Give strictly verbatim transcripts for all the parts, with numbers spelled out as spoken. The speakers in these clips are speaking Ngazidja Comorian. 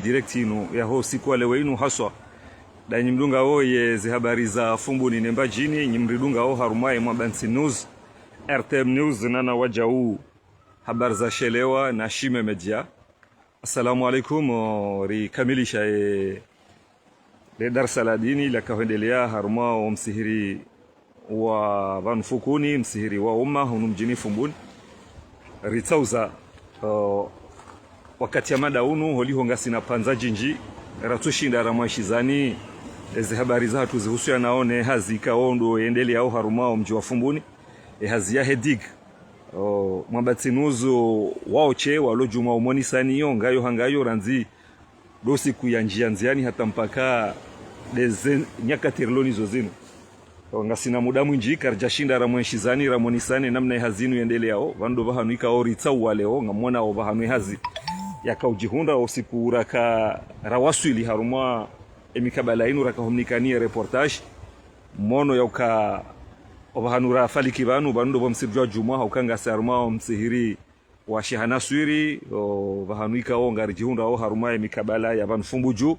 Direct inu yaho usiku wa leo inu haswa. Ndanyi mdungao ye ze habari za Fumbuni ne Mbadjini, nyi mridungao harumwa ye Mwabantsi News, R T M News, nana wadjau habari za shelewa na Shime Media. Assalamu alaikum, o, rikamilisha ye le darsa la dini laka hwendelea harumwa o msihiri wa pvanu Fumbuni, msihiri wa umma hunu mdjini Fumbuni. Ritsauza, o, wakati ya mada unu, holiho ngasina pvandza djindji, ratsushinda ramwanshizani eze habari zahatru zihusuyanao ne hazi ikao ndo yendeleao harumwa o mdji wa Fumbuni, e hazi yahe digue. O, Mwabantsi News wao she walo djumwa umonisani yo, ngayo ha ngayo randzi ndo siku ya ndjia ndziani hata mpaka ndeze nyakati rilo nizo zinu. O, ngasina muda mwindji, karidjashinda ramwanshizani, ramonisane namna ye hazi inu yendeleao, pvanu ndo pvahanu ikao ritsauwa leo, ngamwonao pvahanu ye hazi yaka udjihundra, o usiku raka rawaswili harumwa e mikabala inu raka humnikani ye reportage, mwono yauka o pvahanu rafaliki pvanu, pvanu ndo pvo msihiri wa djumwa, hauka ngasi harumwa o msihiri wa Sheha Naswiri, o, pvahanu ikao ngaridjihundrao harumwa ye mikabala ya pvanu Fumbudju.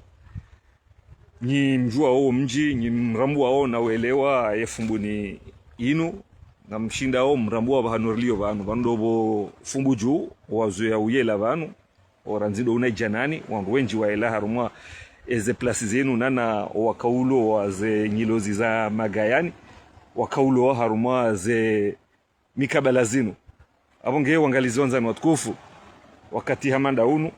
Nyi mdjuao o mdji, nyi mrambuao na uelewa ye Fumbuni inu, ngamshindao mrambua pvahanu rilio pvanu, pvanu ndo pvo Fumbudju, wazoea uyela pvanu, o randzi ndo unaidjanani, wandru wendji waela harumwa eze plasi zinu, nana o wakaulo wa ze nyilozi za magayani, wakaulo harumwa ze mikabala zinu. Apvo nge wangalizi wandzani watukufu, wakati hama nda unu,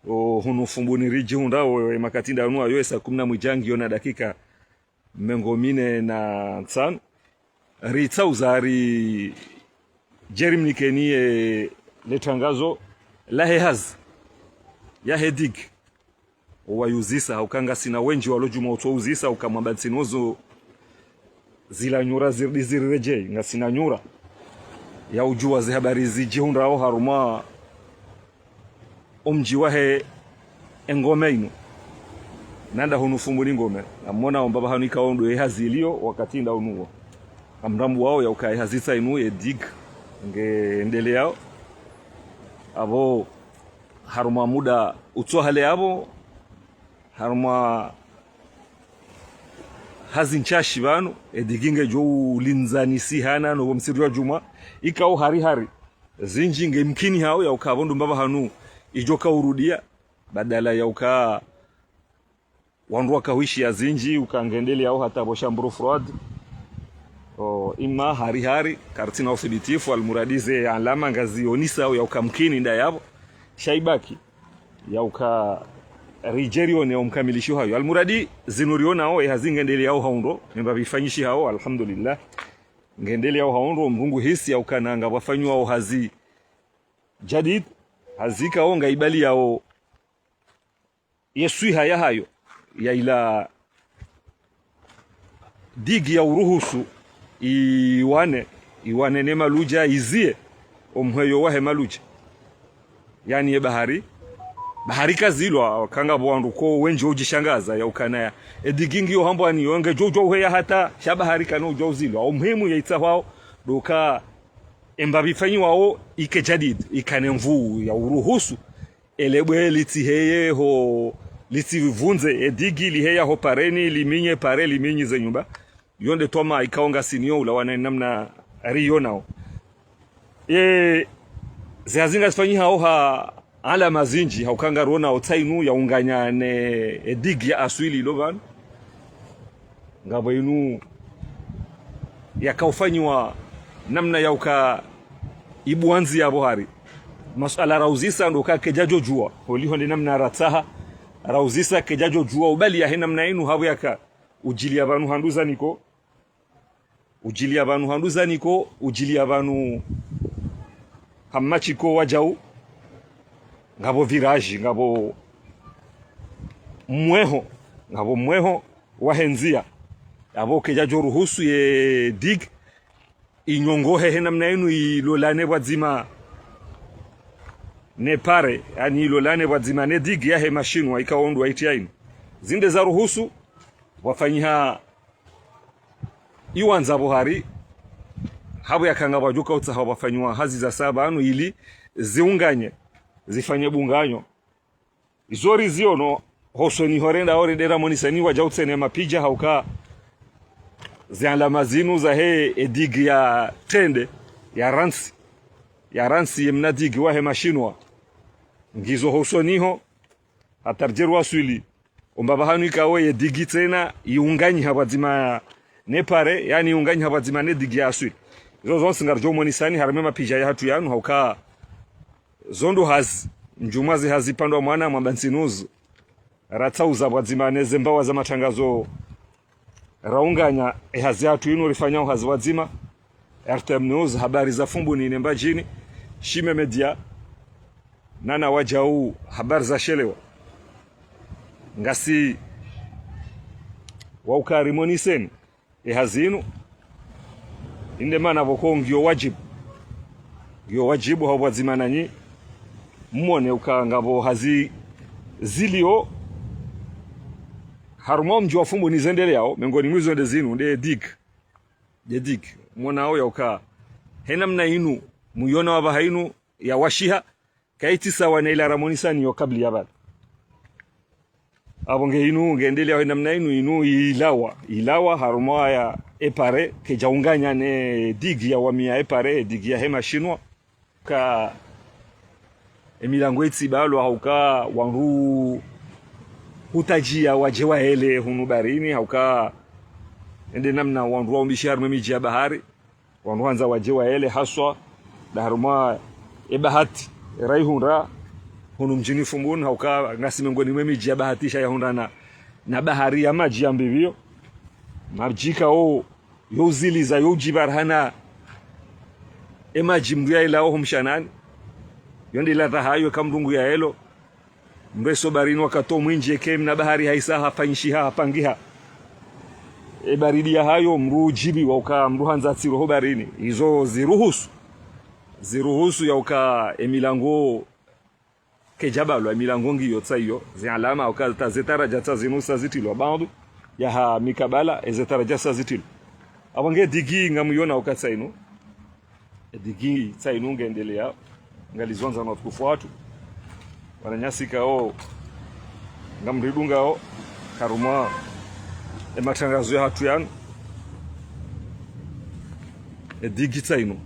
o, hunu Fumbuni ridjihundrao, e makati nda unu ayo e saa kumi na mwidja ngiyo na dakika mengo mine na ntsanu. Ritsauza ridje rimnikeni ye le tangazo lahe hazi yahe digue. Owayuzisa, hauka ngasina wendji walo djumwa utsouzisa, hauka Mwabantsi News zila nyura ziridi ziriredjei, ngasina nyura ya udjua ze habari zidjihundrao harumwa o mdji wahe e ngome inu. Nanda hunu Fumbuni ngome. Ngamwonao amba pvahanu ikao ndo ye hazi ilio wakati nda unu wo. Ngamrambuao yauka ye hazi tsa inu ye digue ngeyendeleao. Apvo harumwa muda utso hale apvo, harumwa hazi ntsashi pvanu, e digue ngedjo ulindzanisi hana no pvo msihiri wa djumwa, ikao hari hari zindji nge mkini hao yauka apvo ndo amba pvahanu idjo kaurudia, badala yauka wandru waka huishia zindji, uka ngendeleao hata pvo chambre froide. O, ima hari hari, karitsina uthibitifu, almuradi ze alama ngazionisao yauka mkini nda yapvo. Sha ibaki yauka ridje rione o mkamilisho hayo. Almuradi zinu rionao, e hazi ngendeleao ha undro, ne mbapvi ifanyishihao, alhamdulillah. Ngendeleao ha undro, Mngu hisi yauka na ngapvwafanywa o hazi jadid, hazi ikao ngaibaliao ye swiha yahayo, ya ila digue ya uruhusu iwane, iwane ne maludja, izie o mhweyo wahe maludja. Yaani ye bahari, bahari kazilwa, hauka ngapvo wandru ko wendji udjishangaza yauka na ya e digue ngiyo hambwani yo ngedjo udjua uheya hata, sha bahari kana udjua uzilwa. O muhimu ya itsahwao, ndo uka e mbapvi ifanyiwao ike jadid, ikane nvuu ya uruhusu ele bwe litsiheye ho, litsivundze, e digue liheya ho pareni, liminye pare, liminye ze nyumba. Yo nde twamaa ikao ngasinayo ulawana namna rionao. E, ze hazi ngazifanyihao ha alama zindji, hauka ngarionao tsa inu ya unganya ne e digue ya aswili ilo pvanu. Ngapvo inu yaka ufanyiwa namna yauka ibuandzi yapvo hari. Masuala rauzisa ndo uka kedjadjo djua, holiho nde namna ratsaha, rauzisa kedjadjo djua ubali yahe namna inu hapvo yaka udjilia pvanu handuzani ko, udjilia pvanu handuzani ko, udjilia pvanu hamachiko wadjau, ngapvo virage, ngapvo mweho, ngapvo mweho wahe ndzia. Apvo kedjadjo ruhusu ye digue inyongohe he namna inu ilolane pvwadzima ne pare, yaani ilolane pvwadzima ne digue yahe mashinwa ikao ndo waitia inu. Zinde za ruhusu, pvwafanyiha iwandza pvo hari, hapvo yaka ngapvwadjo uka utsaha pvwafanyiwa hazi za saba anu ili ziunganye, zifanye bunganyo. Izo riziono hosoni ho renda ori ndera monisani wadja utsene mapidja hauka ze alama zinu zahe e digue ya trende, ya rantsi, ya rantsi ye mna digue wahe mashinwa. Ngizo hosoni ho, hata ridje riwaswili. Omba pvahanu ikao ye digue tsena, iunganyiha pvwadzima ne pare, yaani iunganyiha pvwadzima ne digue ya aswili. Izo zontsi ngaridjo monisani, harumwa mapidja yahatru yanu, hauka zo ndo hazi, ndjumwa ze hazi pvandrwa mwana mwa Bantsi News. Ratsauza pvwadzima ne ze mbawa za matrangazo raunganya e hazi yahatru inu rifanyao hazi pvwadzima. R T M News, habari za Fumbuni ne Mbadjini, Shime Media, nana wadjau habari za shelewa. Ngasi wauka rimoniseni e hazi inu, inde mana pvoko ngiyo wadjibu. Ngiyo wadjibu hau pvwadzima nanyi, mmone uka ngapvo hazi zilio harumwa mdji wa Fumbuni zendeleyao, mengoni mwa izo nde zinu, nde digue. Nde digue. Mmonao yauka he namna inu, muyona wa pvaha inu, ya washiha, kaitsi sawa na ila ramonisani yo kabla ya pvala. Apvo nge inu, ngendeleyao he namna inu, inu ilawa, ilawa harumwa ya e pare, kedja unganya ne digue ya wamiya e pare, digue yahe mashinwa. Ka e milango itsi balwa hauka wandru hutadjia wadje waele hunu baharini, hauka ende namna wandru waumbishiha harumwa e midji ya bahari. Wandru handza wadje waele haswa, nda harumwa e bahati raihundra hunu mdjini Fumbuni, hauka ngasi mengoni mwe midji ya bahatisha yahundrana na bahari ya madji ya mbipvi yo. Madji ikao yo uziliza, yo udjibarahana e madji mndru yaelao ho mshanani. Yo nde ladha hayo eka mndru ngu yaelo. Mndru eso baharini wakati wo mwindji eke mna bahari haisa hafanyishiha, hapangiha. E baridi yahayo mndru udjibiwa uka mndru handza atsirwe ho baharini. Izo ziruhusu. Ziruhusu yauka e milango kedja balwa, e milango ngiyo tsa iyo. Ze alama uka ta ze taradja tsa zinu sa zitrilwa. Baadhwi yaha mikabala, e ze taradja sa zitrilwa. Apvo nge digue ngamuyona uka tsa inu. E digue tsa inu ngendeleyao, ngalizondza no watukufu wahatru. Wananyasi ikao ngamridungao harumwa e matrangazo yahatru yanu. E digue tsa inu.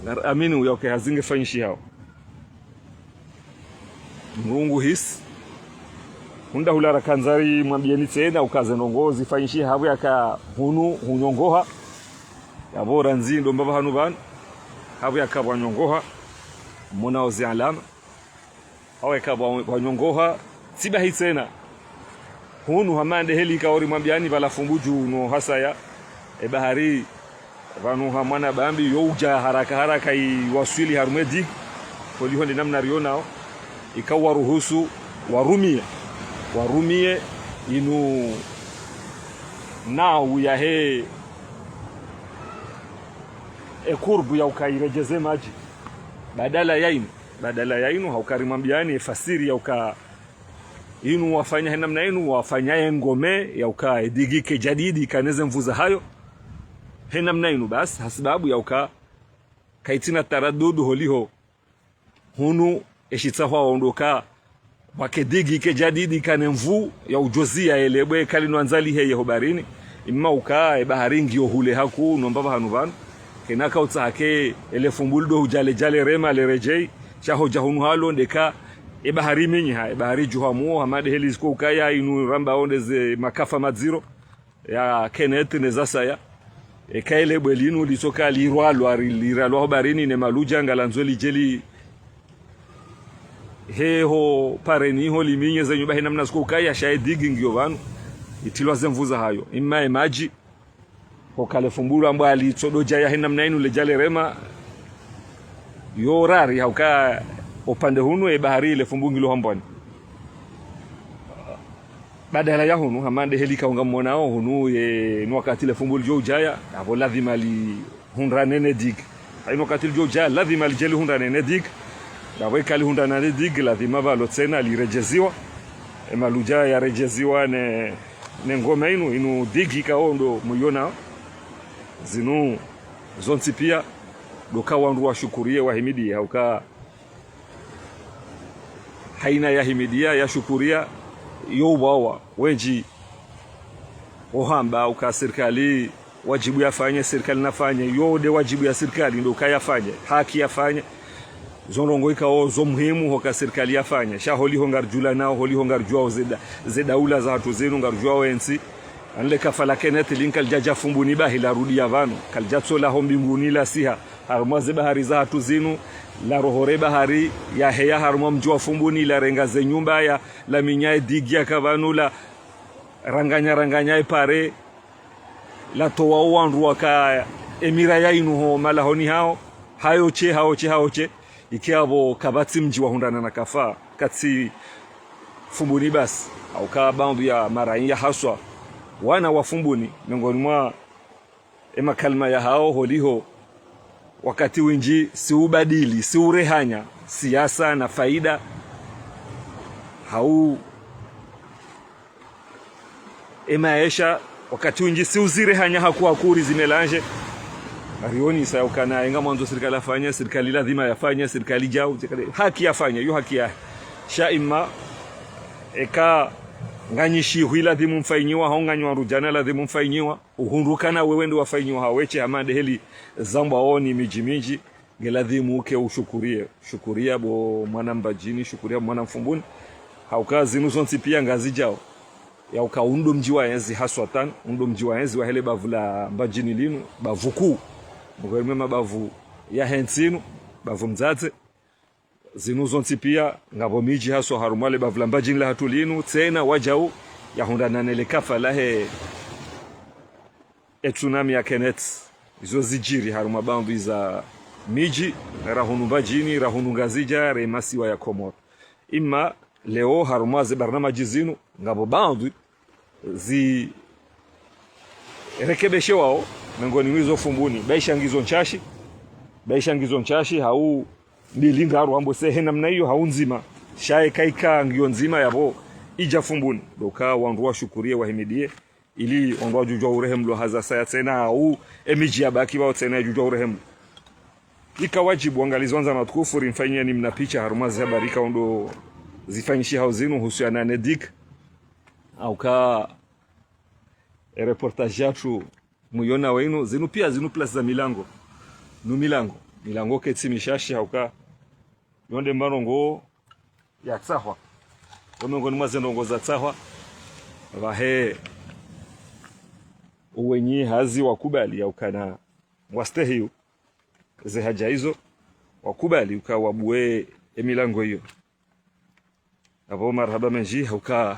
Ngamamini uyauka e hazi ngefanyishihao. Mndru ngu hisi. Hunu nda hula rakandza rimwambieni tsena uka ze ndrongoo zifanyishiha hapvo yaka hunu hunyongoha. Yapvo randzi ndo mba pvahanu pvanu. Hapvo yaka pvwanyongoha. Mmonao ze alama. Hapvo yaka pvwa-, pvwanyongoha. Tsi bahi tsena. Hunu hama nde heli ikao rimwambiani pvala Fumbuni dju no hasaya. E bahari pvanu ha mwana bambi yo udja haraka haraka iwaswili harumwa e digue. Holiho nde namna rionao. Ikao waruhusu warumie. Warumie inu nau yahe e kurbu yauka iredjeze madji. Badala ya inu. Badala ya inu hauka rimwambiani e fasiri yauka inu wafanya he namna inu, wafanya ye ngome yauka e digue kedja didi ikane ze nvu zahayo. He namna inu basi, hasibabu yauka kaitsina taradudu holiho. Hunu eshitsahwa ondoka, pvwake digue kedja didi ikane nvu ya udjozi yaele bwe kali no andzali heye ho baharini. Imma uka e bahari ngiyo hule haku no mba pvahanu pvanu. Kena kautsaha ke ele fumbu lido hudja ledja lerema leredjei. Sha hodja hunu halo ndeka e bahari imenyeha, e bahari idjuha muo, hama nde heli ziko ukaya inu rambao nde ze makafa madziro ya Kenneth ne zasaya. Eka ele bwe linu litsoka lirwalwa, ri-, liralwa ho baharini ne maludja ngalandzo lidje li heho pareni ho liminye ze nyumba he namna ziko ukaya sha e digue ngiyo pvanu. Itrilwa ze nvu zahayo. Imma e madji. Hoka le fumbu lambwa litsodo djaya he namna inu ledja lerema. Yo rari hauka opvande hunu e bahari le fumbu ngilo hambwani. Badala ya hunu, hama nde heli ikao ngammonao hunu ye ni wakati le fumbu lidjo udjaya, apvo ladhima lihundrane ne digue. Hayi ni wakati lidjo udjaya, ladhima lidje lihundrane ne digue. Apvo ika lihundrana ne digue, ladhima pvalo tsena liredjeziwa. E maludja yaredjeziwa ne, ne ngome inu, inu digue ikao ndo muyona. Zinu zontsi pia, ndo ka wandru washukurie, wahimidie, hauka Haina yahimidia, yashukuria, yo uwawa, wendji ohamba uka sirikali wadjibu yafanye, sirikali nafanye, yo nde wadjibu ya sirikali, ndo uka yafanye, haki yafanye. Zo ndrongoo ikao zo muhimu hoka sirikali yafanye. Sha holiho ngaridjulanao, holiho ngaridjuao zeda, zedaula zahatru zinu, ngaridjuao entsi. Ani le kafa la Kenneth linu kalidjadja Fumbuni bahi larudi ya pvanu, kalidjatsola ho mbinguni lasiha harumwa ze bahari zahatru zinu, larohore bahari, yaheya harumwa mdji wa Fumbuni, larenga ze nyumba ya, laminya edigi yaka pvanu, laranganya ranganya epare, latowa owandru waka emira ya inu ho malahoni hawo, hayo she, hayo she, hayo she. Ike apvo kapvatsi mdji wahundrana na kafa, katsi Fumbuni basi, hauka baadhwi ya maraiya haswa wana wa Fumbuni, miongoni mwa emakalima yahawo holiho, wakati windji si ubadili, si urehanya siasa na faida, hau emaesha, wakati windji si uzirehanya haku haku uri zimelange. Arionisa yaukana enga mwandzo sirikali yafanye, sirikali ladhima yafanye, sirikali djau, sirikali haki yafanye, yo haki ya. Sha ima, eka nganyi shihwi ladhimu mfanyiwa, hau nganyi wandru djana ladhimu mfanyiwa, uhundru ukana wewe nde wafanyiwa hawe she hama nde heli zambwa oni midji mindji, nge ladhimu uke ushukurie. Shukuria bo mwana Mbadjini, shukuria bo mwana Mfumbuni. Hauka zinu zontsi pia ngazidjao. Yauka unu ndo mdji wa enzi haswatan, unu ndo mdji wa enzi wa hele bavu la Mbadjini linu, bavu kuu. Mukwerimwe mabavu yahe ntsi inu, bavu mdzadze. Zinu zontsi pia, ngapvo midji haswa harumwa le bavu la Mbadjini lahatru linu, tsena wadjau, yahundrana ne le kafa lahe e tsunami ya Kenneth. Izo zidjiri harumwa baadhwi za midji, rahunu Mbadjini, rahunu Ngazidja, re masiwa ya Komoro. Ima leo harumwa ze barnamaji zinu, ngapvo baadhwi zi rekebeshewao, miongoni mwa izo Fumbuni, baisha ngizo ntshashi, baisha ngizo ntshashi, hau mbili ndraru ambo sehe namna iyo, hau ndzima, sha eka ika ngiyo ndzima yapvo idja Fumbuni, ndo uka wandru washukurie, wahimidie, ili wandru wadjudjuwa urehemlwa haza saya tsena, hau emidji yabaki pvao tsena yadjudjuwa urehemlwa. Ika wadjibu wangalizi wandzani watukufu, rimfanyeni mna picha harumwa zi habari ikao ndo zifanyishihao zinu uhusiana ne digue. Hauka e reportage yatru muyona wenu, zinu pia zinu place za milango. Nu milango. Milango ketsi mishashi hauka yo nde mba ndrongoo yatsahwa. Yo miongoni mwa ze ndrongoo zatsahwa. Pvahe owenyi hazi wakubali yaukana ngwastehiyo ze haja izo, wakubali uka wabuwe emilango iyo. Apvo marahaba mendji, hauka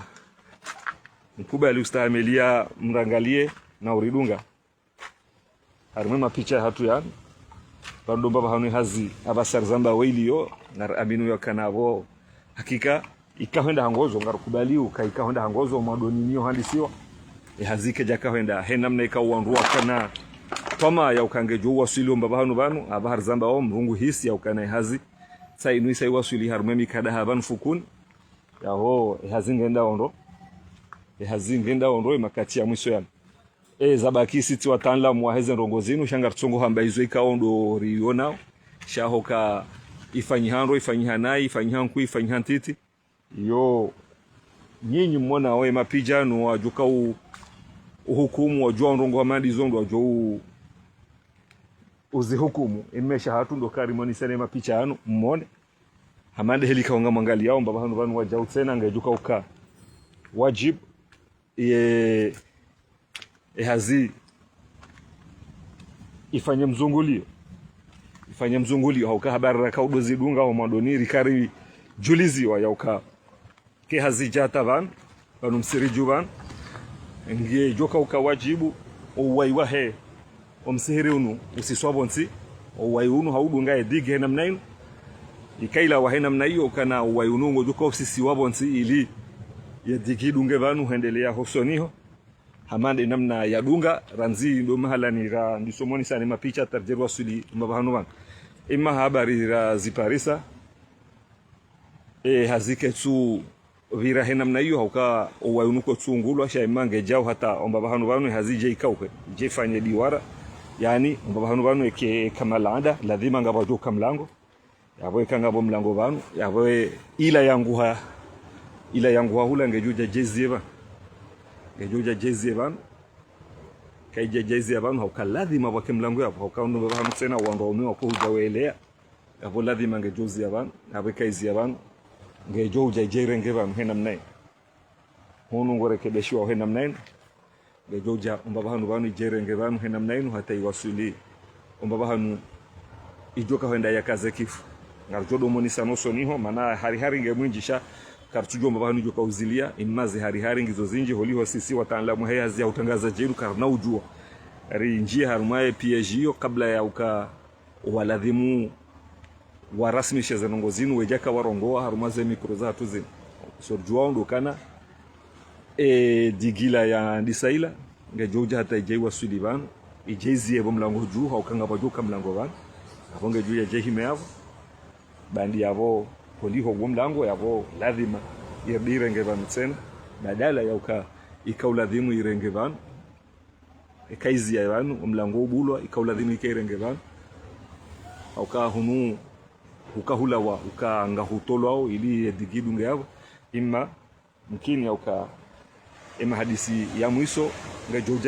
mkubali ustahamiliya mrangalie na uridunga. Harimwa emapicha yahatru yanu, pvanu ndo mbapvi pvahanu ehazi apvasa rizamba weyili yo, ngariamini yaukana apvo hakika ikao hwenda ha ngozo, ngarikubali uka ikao hwenda ha ngozo, mwadoni niyo handisiwa. Ehazi kedjaka hwenda he namna ikao wandru wakana twamaa yauka ngedjo uwaswili ombapvi pvahanu pvanu, apvaha rizamba o mrungu hisi yaukana ehazi tsa inu isa iwaswili harumwa emikada ha pvanu Fukuni. Yaho, ehazi ngenda ondro. Ehazi ngenda ondro, emakati ya mwiso yanu. E, zabaki sisi wataanlamu wahe ze ndrongoo zinu, sha ngaritsongo hamba izo ikao ndo riyonao. Sha hoka ifanyiha ndro, ifanyiha nayi, ifanyiha nkuu, ifanyiha ntiti. Yo, nyinyi mwonao emapicha yanu wadjuka u-, uhukumu, wadjuwa ndrongoo hama ndizo ndo wadjuwa u-, uzihukumu. Emesha hatru ndo kari mwonisane emapicha yanu, mwone. Hama nde heli ikao ngamwangaliyao, mbapvi pvahanu pvanu wadjau tsena ngedjuka uka wadjibu ye, ehazi ifanye mzungulio. Ifanye mzungulio, hauka habari raka udo zidunga omwadoni rikari djuliziwa yauka ke hazi dja hata pvanu, pvanu Msiridju pvanu. Ngedjoka uka wadjibu, owuwayi wahe omsihiri unu usiswa pvontsi, owuwayi unu haudunga ye digue he namna inu. Ika ilawa he namna iyo ukana owuwayi unu ngodjoka usisiwa pvontsi ili ye digue idunge pvanu hwendelea hosoni ho. Hama nde namna yadunga, randzi ndo mahalani randiso mwonisane mapicha hata ridje riwaswili mbapvi pvahanu pvanu. Ema habari raziparisa, ehazi ketsu pvira he namna iyo, hauka owuwayi unu kwetsu ungulwa, sha ema ngedjao hata ombapvi pvahanu pvanu ehazi idje ikauke, idje ifanye duara. Yaani, ombapvi pvahanu pvanu eke, eka malanda, ladhima ngapvadjo uka mlango. Yapvo eka ngapvo mlango pvanu, yapvo ila yanguha, ila yanguha hula ngedjo udja djeziye pvanu. Ngedjo udja djeziye pvanu. Kaidja djeziya pvanu, hauka ladhima pvwake mlango yapvo, hauka ndo pvahanu tsena wandru waume wako hudja weleya. Yapvo ladhima ngedjo uziya pvanu, yapvo kaiziya pvanu. Ngedjo udja idje irenge pvanu, he namna inu. Hunu ngorekebeshiwa he namna inu. Ngedjo udja omba pvahanu pvanu idje irenge pvanu, he namna inu, hata iwaswili. Omba pvahanu idjo ka hwenda yakaze kifu. Ngaridjo domonisa nosoni ho, mana hari hari nge mwindji sha, karitsudjuwa omba pvahanu idjo ka uziliya, imaze hari hari ngizo zindji, holiho sisi wataalamu he hazi ya utrangazadji inu karina udjuwa. Hari ndjiye harumwa ye piège iyo, kabla ya uka waladhimu warasmishe ze ndrongo zinu, wedjaka warongowa harumwa ze mikro zahatru zinu. Sordjuwa ndo ukana, e, digila ya ndisa ila, ngedjo udja hata idje iwaswili pvanu, idje iziye pvo mlango dju, hauka ngapvo djuka mlango pvanu, yapvo ngedjo udja idje ihime yapvo. Bandi yapvo, holiho wo mlango, yapvo ladhima irdi irenge pvanu tsena, badala ya uka ika uladhimu irenge pvanu. Eka iziya pvanu, omlango ubulwa, ika uladhimu ika irenge pvanu. Hauka hunu, huka hulawa, uka ngahutolwao, ili ye digi idunge yapvo. Ima, mkini hauka, ema hadisi ya mwiso, ngedjo udja